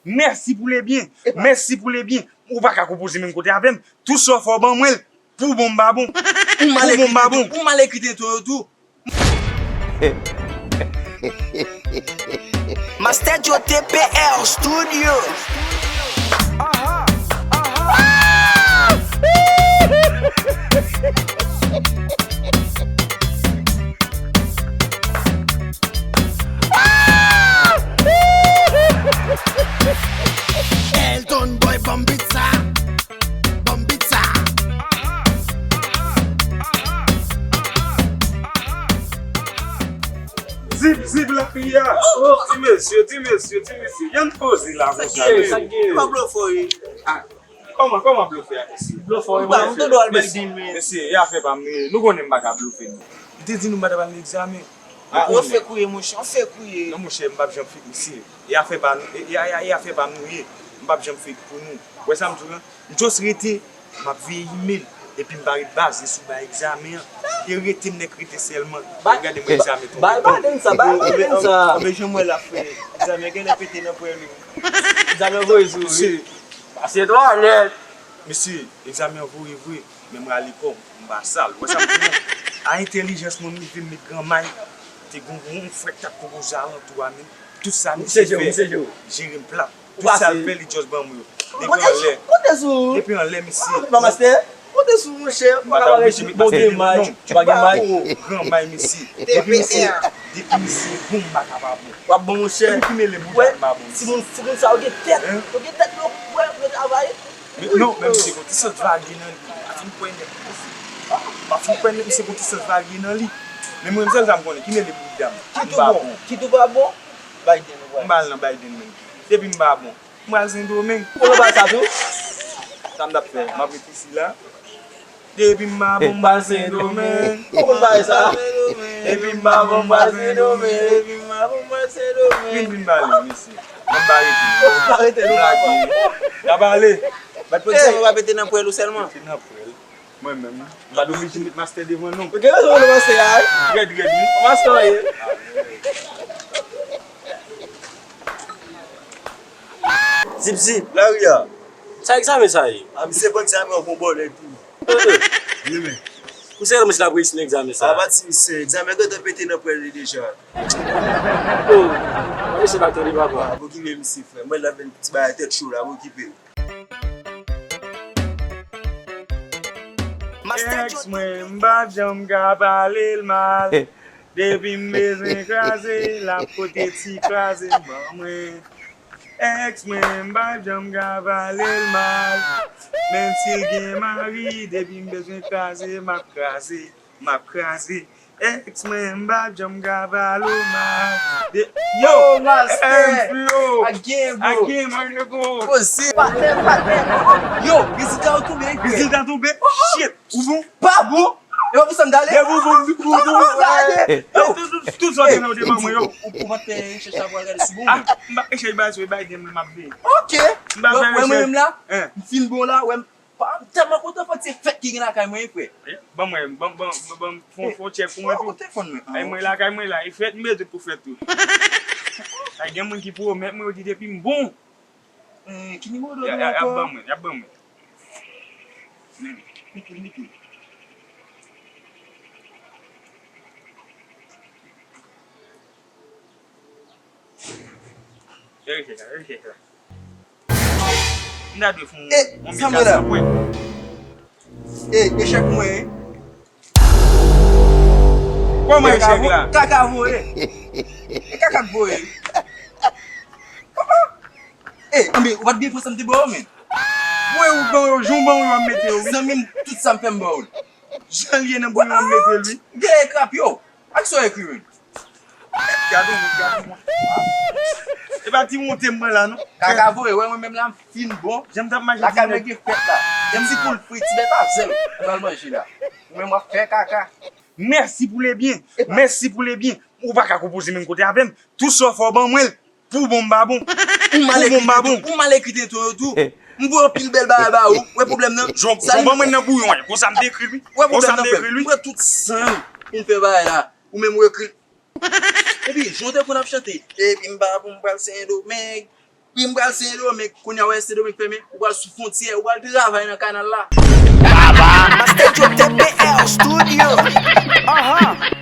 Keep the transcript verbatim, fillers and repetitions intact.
Mèsi pou le byen. Mèsi pou le byen. Ou pa ka konpoze menm kote avè m. Tou sa w fè w ban mwen l. Pou bon m pa bon. Ou mal ekri tento, ou mal ekri tento yo tou. Master Joe T P R Studio. Elton Boy, ban m beat sa. Ban m beat sa. Zip, zip, la kriya. Oh, ti mesye, ti mesye, ti mesye. Ann poze la konsa. Sa k gen? Pa blofè, wi. Ah, kòman, kòman blofè a, mesye? Blofè, wi, mwen fè. Mesye, e afè pa m li ye. Nou konnen m pa ka blofe nou. M te di nou m pa t ap al nan egzamen. Ah, ou fè kouye, monchè, ou fè kouye. Non, monchè, m p ap janm fè, mesye. E afè pa nou, e, e, e, e afè pa m nou ye. M p ap janm fè pou nou. Ou wè sa m di w lan? M just rete, m ap veye email, epi m pa ret baze sou bay egzamen an. E rete m nèk rete sèlman. Gade mwen egzamen tonbe. Bay baden sa, bay baden sa. Anben jan m wè l ap fè egzamen genlè pete nan pwèl wi. Egzamen voye sou wi. Pase twalèt. Mesye, egzamen an voye vre, men m rale kò m, m pa sal. Ou wè sa m di w lan? A entèlijans mwen, m rive m met granmay. Te gen yon frèt k ap konpoze alantou a menm. Tout sa misye fè, jere m plat. Tout sa l fè, li just ban mwen yo. Depi anlè. Depi anlè, mesye. Monchè, ou pa ka parèt bon gen may, ou pa gen may. Granmay, mesye. Depi misye, depi misye bon, m pa ka pa bon. W ap bon, monchè. Depi ki mele bouda m pa bon. Timoun, timoun sa yo gen tèt. Yo gen tèt, yo, yo travay. Men non, men misye gon ti sans varye nan li. M pa fin kwè nèt. M pa fin kwè nèt, misye gon ti sans varye nan li. Men mwen, sèl sa m konnen, ki mele bouda m. Kit ou bon, kit ou pa bon, Biden ou pral. M pa al nan Biden menm. Depi m pa bon, m pral Sendomeng. Ou konn bagay sa tou? Sa m t ap fè, m ap ret isi la. Depi m pa bon, m pral Sendomeng. Ou konn bagay sa? Depi m pa bon, m pral Sendomeng. Depi m pa bon, m pral Sendomeng. Vin, vin pale, mesye. Mwen m pa rete. Ou pa rete, nou pa bon. M lage. N ap ale. Bat pwèl sa, ou pa pete nan pwèl ou sèlman. Pete nan pwèl. Mwen menm, m pa t oblije met mastè devan non. Ou gen rezon pou mastè a, wi. Rèd, rèd, wi. Mastè w ye. Zip, zip, lari a. Sa egzamen sa ye? A, misye konn sa, men w gon bòlè tou. Wi, men. Ou sèlman si l ap reyisi nan egzamen sa. A pa ti misye, egzamen gentan pete nan pwèl li deja. Oh, misye pa tande papa. A, pokipe misye, frè. Mwen la vin ti bagay tèt cho la, pokipe. Èks mwen, m pa janm ka pale l mal. Depi m bezwen kraze, l ap pote ti kraze ban mwen. Èks mwen, m pa janm ka pale l mal. Menm si l gen mari, depi m bezwen kraze, m ap kraze, m ap kraze. Èks mwen, m pa janm ka pale w mal. De- Yo, master. M Flow. Again, bro. Again, my nigga. Koze. Patnè, patnè. Yo, rezilta yo tonbe, frè. Rezilta tonbe? Shit, ou bon? Pa bon. E pa pou sa m t ale. Depi ou bon, ou bon. Yo, tout, tout, tout sa w te nan w te ban mwen yo. Ou, ou pa t fè chèch la pou al gade si w bon. Ah, m pa fè chèch, bay, bay, bay, m ap veye. Ok. M pa fè rechèch. Wè mwen menm la, m fin bon la, wè m Pa, m tèlman kontan, fò se fèt ki gen lakay mwen, wi, frè. Eh, ban mwen, ban, ban, ban, ban, fon, fon tchèk pou mwen tou. Telefòn mwen. Ay, mwen lakay mwen la, e fèt m bezwen pou fèt tou. Ay, gen moun ki pwomèt mwen, yo di depi m bon. Eh, ki nimewo dòmi ankò? Y ap ban mwen, y ap ban mwen. Niki, niki. Verifye sa, verifye sa. M ta dwe fè yon, yon medya san pwen. E, echèk mwen. Kòman echèk la? Kaka voye. E kaka k voye. E, anben, ou pa t byen pran sa m te ba w, men. Mwen, ou ban yo, jan w ban yo, w ap mete yo, wi. Zanmi m, tout sa m fè m ba w. Jan l ye nan bouyon, w ap mete l, wi. Gade krap yo. Ak sa w ekri, men. Gade w, gade w. E pa ti wonte m pran la, non. Kaka voye, wè mwen menm la, m fin bon. Jan m t ap mache lakay mwen gen fèt la. Gen ti poul fri, ti bèt a zèl. M pral manje la. Ou menm w ap fè kaka. Mèsi pou le byen. Mèsi pou le byen. Ou pa ka konpoze menm kote avè m. Tou sa w fè w ban mwen l. Pou bon m pa bon. Ou mal ekri tento, ou mal ekri tento yo tou. M voye anpil bèl bagay ba ou. Wè pwoblèm nan. Jan w ban mwen nan bouyon an, konsa m te ekri l, wi. Wè pwoblèm nan, frè m. M pran tout san pou m fè bagay la. Ou menm ou ekri l. Epi, jan w te konn ap chante, epi m pa bon, m pral Sendomeng. Wi, m pral Sendomeng. Kounye a, w wè Sendomeng fèmen, ou pral sou fwontyè, ou pral travay nan kanal la. Master Joe T P L Studio. Ahan.